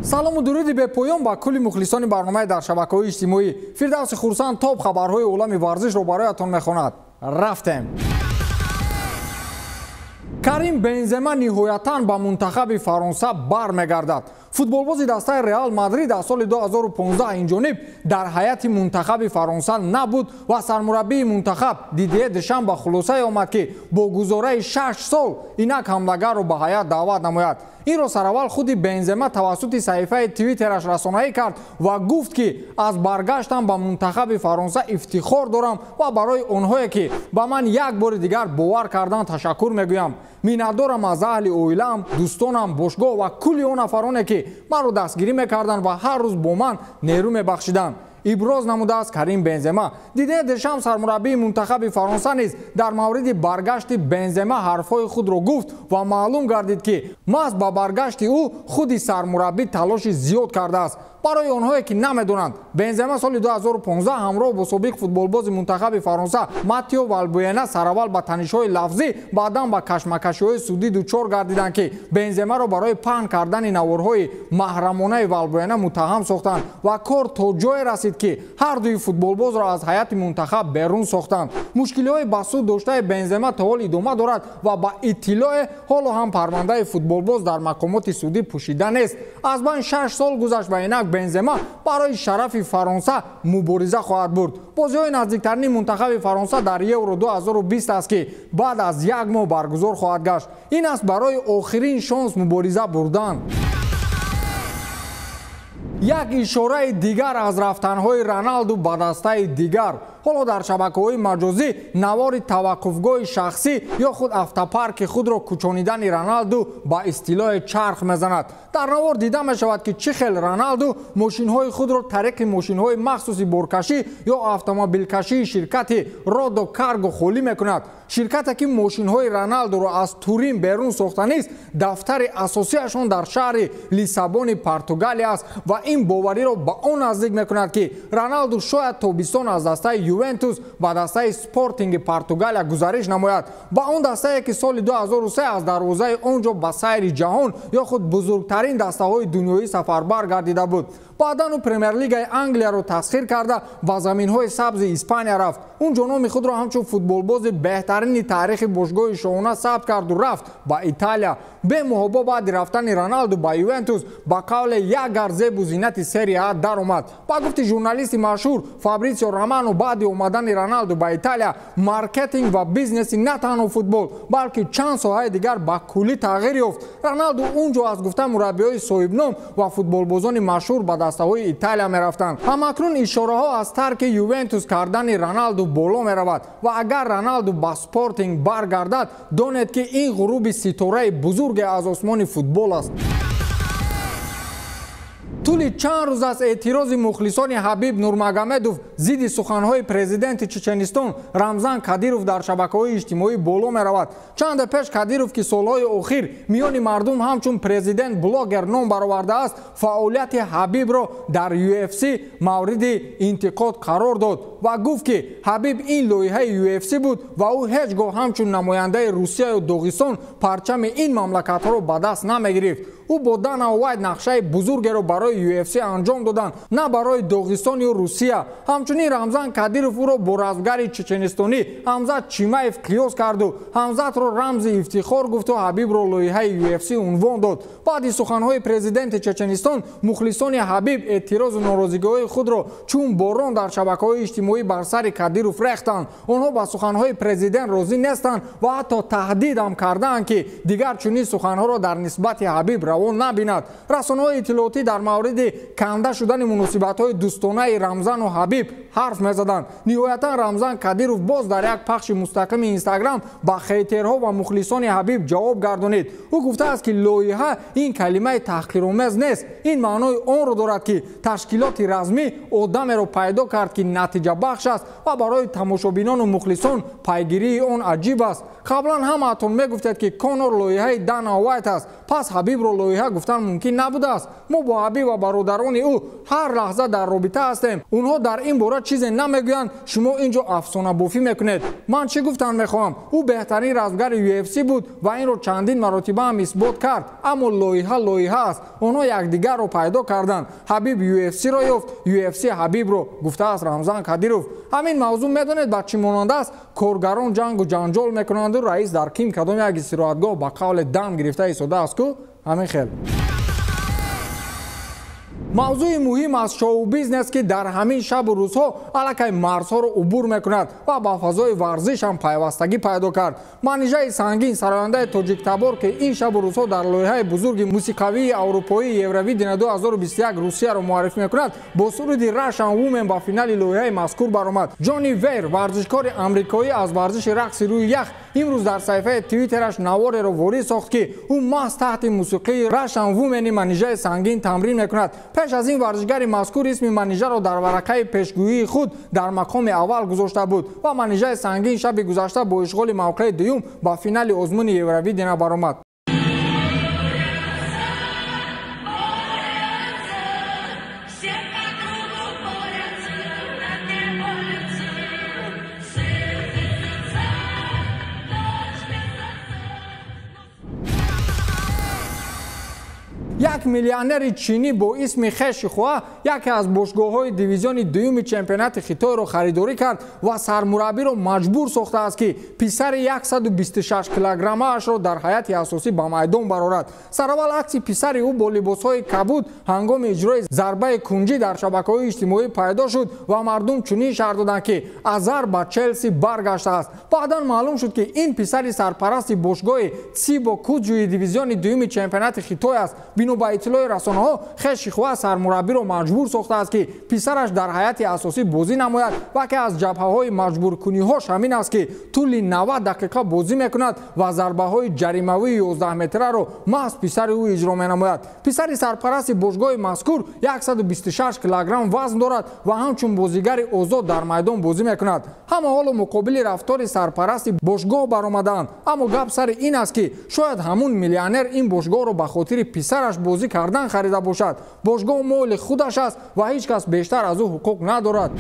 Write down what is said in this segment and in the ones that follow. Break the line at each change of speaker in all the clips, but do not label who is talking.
Салому дуруди бепоён ба кулли мухлисони барномаи дар шабакаҳои иҷтимоӣ. Фирдавси Хурсанд топ хабарҳои олами варзишро бароятон мехонад. Рафтем. Карим Бензема ниҳоятан ба мунтахаби Фаронса бармегардад. Футболбози дастаи Реал Мадрид аз соли 2015 инҷониб дар ҳайати мунтахаби Фаронса набуд ва сармураббии мунтахаб Дидье Дешам ба хулосае омад, ки бо гузораи 6 сол инак ҳамлагарро ба ҳайат даъват намояд. Инро сараввал худи Бензема тавассути саҳифаи Твиттераш расонаӣ кард ва гуфт, ки аз баргаштам ба мунтахаби Фаронса ифтихор дорам ва барои онҳое, ки ба ман як бори дигар бовар кардан, ташаккур мегӯям. Миннатдорам аз аҳли оилаам, дӯстонам, бошгоҳ ва кулли он нафароне, ки маро дастгирӣ мекарданд ва ҳар рӯз бо ман нерӯ мебахшиданд, иброз намудааст Карим Бензема. Дидье Дешам, сармураббии мунтахаби Фаронса, низ дар мавриди баргашти Бензема ҳарфҳои худро гуфт ва маълум гардид, ки маҳз ба баргашти ӯ худи сармураббӣ талоши зиёд кардааст. Барои онҳое, ки намедонанд, Бензема соли 2015 ҳамроҳ бо собиқ футболбози мунтахаби Фаронса Матио Валбуена сараввал ба танишҳои лафзӣ, баъдан ба кашмакашиҳои судӣ дучор гардиданд, ки Бенземаро барои паҳн кардани наворҳои маҳрамонаи Валбуена муттаҳам сохтанд ва кор то ҷое расид, ки ҳар дуи футболбозро аз ҳайати мунтахаб берун сохтанд. Мушкилиҳои ба суд доштаи Бензема то ҳол идома дорад ва ба иттилоe ҳоло ҳам парвандаи футболбоз дар мақомоти судӣ пӯшида нест. Аз байн 6 сол гузашт ва инак Бензема барои шарафи Фаронса мубориза хоҳад бурд. Бозиҳои наздиктарини мунтахаби Фаронса дар Евро 2020 аст, ки баъд аз як моҳ баргузор хоҳад гашт. Ин аст барои охирин шонс мубориза бурдан. Як ишораи дигар аз рафтанҳои Роналду ба дастаи дигар. Ҳоло дар шабакаҳои маҷозӣ навори таваққуфгоҳи шахсӣ ё худ автопарки худро кӯчонидани Роналду ба истилоҳи чарх мезанад. Дар навор дида мешавад, ки чӣ хел Роналду мошинҳои худро тариқи мошинҳои махсуси боркашӣ ё автомобилкашии ширкати Родо Карго холӣ мекунад. Ширкате, ки мошинҳои Роналдуро аз Турин берун сохтанист, дафтари асосиашон дар шаҳри Лиссабони Португалия аст ва ин бовариро ба он наздик мекунад, ки Роналду шояд тобистон аз дастаи Ювентус ба дастаи Спортинги Португалия гузариш намояд, ба он дастае, ки соли 2003 аз дарвозаи он ҷо ба сайри ҷаҳон ё худ бузургтарин дастаҳои дунёӣ сафарбар гардида буд. Баъдан ӯ Премер-лигаи Англияро тасхир карда ба заминҳои сабзи Испания рафт. Он ҷо номи худро ҳамчун футболбози беҳтарини таърихи бошгоҳи шоҳона сабт карду рафт ба Италия. Бемуҳобо баъди рафтани Роналду ба Ювентус ба қавле як гар зебу зинати Серия А даромад. Ба гуфти журналисти машҳур Фабритсио Романо, баъди омадани Роналду ба Италия маркетинг ва бизнеси на танҳо футбол, балки чанд соҳаи дигар ба куллӣ тағйир ёфт. Роналду он ҷо аз гуфта мураббиҳои соҳибном ва футболбозони машҳур ба дастаҳои Италия мерафтанд. Ҳамакнун ишораҳо аз тарки Ювентус кардани Роналду боло меравад ва агар Роналду ба Спортинг баргардад, донед, ки ин ғуруби ситораи бузурге аз осмони футбол аст. Тӯли чанд рӯз аст эътирози мухлисони Ҳабиб Нурмагомедов зидди суханҳои президенти Чеченистон Рамзан Кадиров дар шабакаҳои иҷтимоӣ боло меравад. Чанде пеш Кадиров, ки солҳои охир миёни мардум ҳамчун президент блогер ном баровардааст, фаъолияти Ҳабибро дар UFC мавриди интиқод қарор дод ва гуфт, ки Ҳабиб ин лоиҳаи UFC буд ва ӯ ҳеҷ гоҳ ҳамчун намояндаи Русияю Доғистон парчами ин мамлакатҳоро ба даст намегирифт. Ӯ бо Дана Уайт нақшаи бузургеро барои UFC анҷом доданд, на барои Доғистон ё Русия. Ҳамчунин Рамзан Кадиров ӯро бо размгари чеченистонӣ Ҳамзат Чимаев қиёс карду Ҳамзатро рамзи ифтихор гуфту Ҳабибро лоиҳаи UFC унвон дод. Баъди суханҳои президенти Чеченистон мухлисони Ҳабиб эътирозу норозигиҳои худро чун борон дар шабакаҳои иҷтимоӣ бар сари Кадиров рехтанд. Онҳо ба суханҳои президент розӣ нестанд ва ҳатто таҳдидам кардаанд, ки дигар чунин суханҳоро дар нисбати Ҳабиб раво набинад. Расонаҳои иттилоотӣ дар мавриди канда шудани муносибатҳои дӯстонаи Рамзану Ҳабиб ҳарф мезаданд. Ниҳоятан Рамзан Кадиров боз дар як пахши мустақими Инстаграм ба хейтерҳо ва мухлисони Ҳабиб ҷавоб гардонид. Ӯ гуфтааст, ки лоиҳа ин калимаи таҳқиромез нест, ин маънои онро дорад, ки ташкилоти размӣ одамеро пайдо кард, ки натиҷабахш аст ва барои тамошобинону мухлисон пайгирии он аҷиб аст. Қаблан ҳамаатон мегуфтед, ки Конор лоиҳаи Дана Уайт аст, пас Ҳабибро Лоиҳа гуфтан мумкин набудааст. Мо бо Ҳабиб ва бародарони ӯ ҳар лаҳза дар робита ҳастем. Онҳо дар ин бора чизе намегӯянд. Шумо инҷо афсонабофӣ мекунед. Ман чӣ гуфтан мехоҳам? Ӯ беҳтарин размгари UFC буд ва инро чандин маротиба ҳам исбот кард. Аммо лоиҳа лоиҳа аст. Онҳо якдигарро пайдо карданд. Ҳабиб UFC-ро ёфт, UFC Ҳабибро, гуфтааст Рамзан Кадиров. Ҳамин мавзӯъ медонед ба чӣ монанд аст? Коргарон ҷангу ҷанҷол мекунанду раис дар ким кадом як истироҳатгоҳ ба қавле дам гирифта истодааст ку ҳамин хел. Мавзӯи муҳим аз шоу-бизнес, ки дар ҳамин шабу рӯзҳо аллакай марзҳоро убур мекунад ва ба фазои варзиш ҳам пайвастагӣ пайдо кард. Манижаи Сангин, сарояндаи тоҷиктабор, ки ин шабу рӯзҳо дар лоиҳаи бузурги мусиқавии аврупоии Евровидения 2021 Русияро муаррифӣ мекунад, бо суруди Russian Woman ба финали лоиҳаи мазкур баромад. Ҷонни Вейр, варзишкори амрикоӣ аз варзиши рақси рӯи ях, имрӯз дар саҳифаи твиттераш навореро ворид сохт, ки ӯ маҳз таҳти мусиқии Russian Woman-и Манижаи Сангин тамрин мекунад. Пеш аз ин варзишгари мазкур исми Манижаро дар варақаи пешгӯии худ дар мақоми аввал гузошта буд ва Манижаи Сангин шаби гузашта бо ишғоли мавқеи дуюм ба финали озмуни Евровидения баромад. Як миллионери чинӣ бо исми Хе Шихуа яке аз бошгоҳҳои дивизиони дуюми чемпионати Хитойро харидорӣ кард ва сармураббиро маҷбур сохтааст, ки писари 126 килограммаашро дар ҳайати асосӣ ба майдон барорад. Сараввал акси писари ӯ бо либосҳои кабуд ҳангоми иҷрои зарбаи кунҷӣ дар шабакаҳои иҷтимоӣ пайдо шуд ва мардум чунин шарҳ доданд, ки Азар ба Челси баргаштааст. Баъдан маълум шуд, ки ин писари сарпарасти бошгоҳи Цибо Куҷуи дивизиони дуюми чемпионати Хитой аст. Бино ба иттилои расонаҳо, Хе Шихуа сармураббиро маҷбур сохтааст, ки писараш дар ҳайати асосӣ бозӣ намояд ва ки аз ҷабҳаҳои маҷбуркуниҳош ҳамин аст, ки тӯли 90 дақиқа бозӣ мекунад ва зарбаҳои ҷаримавии 11 метраро маҳз писари ӯ иҷро менамояд. Писари сарпарасти бошгоҳи мазкур 126 килограмм вазн дорад ва ҳамчун бозигари озод дар майдон бозӣ мекунад. Ҳама ҳоло муқобили рафтори сарпарасти бошгоҳ баромадаанд, аммо гап сари ин аст, ки шояд ҳамун миллионер ин бошгоҳро ба хотири писараш бозӣ кардан харида бошад. Бошгоҳ моли худаш аст ва ҳеҷ кас бештар аз ӯ ҳуқуқ надорад.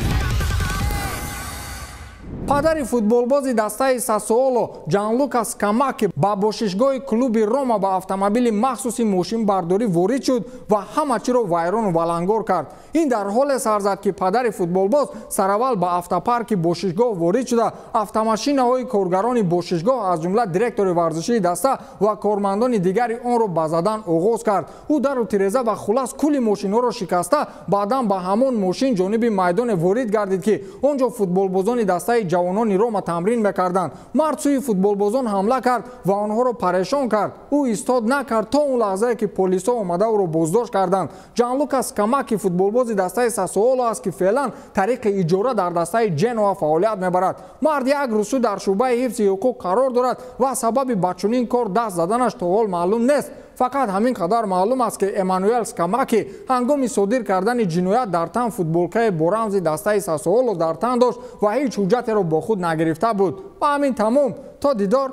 Падари футболбози дастаи Сассуоло Ҷанлука Скамаки ба бошишгоҳи клуби Рома ба автомобили махсуси мошинбардорӣ ворид шуд ва ҳама чиро вайрону валангор кард. Ин дар ҳоле сар зад, ки падари футболбоз сараввал ба автопарки бошишгоҳ ворид шуда, автомашинаҳои коргарони бошишгоҳ, аз ҷумла директори варзишии даста ва кормандони дигари онро ба задан оғоз кард. Ӯ дару тиреза ва хулас кулли мошинҳоро шикаста, баъдан ба ҳамон мошин ҷониби майдоне ворид гардид, ки он ҷо футболбозони дастаи ҷавонони Рома тамрин мекарданд. Мард сӯи футболбозон ҳамла кард ва онҳоро парешон кард. Ӯ истод накард то он лаҳзае, ки полисҳо омада ӯро боздошт карданд. Ҷанлука Скамаки футболбози дастаи Сассуоло аст, ки феълан тариқи иҷора дар дастаи Ҷеноа фаъолият мебарад. Мард як рӯз дар шӯъбаи ҳифзи ҳуқуқ қарор дорад ва сабаби ба чунин кор даст заданаш то ҳол маълум нест. Фақат ҳамин қадар маълум аст, ки Эммануэл Скамаки ҳангоми содир кардани ҷиноят дар тан футболкаи бо рамзи дастаи Сассуоло дар тан дошт ва ҳеҷ ҳуҷҷатеро бо худ нагирифта буд. Ба ҳамин тамом. То дидор,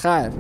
хайр.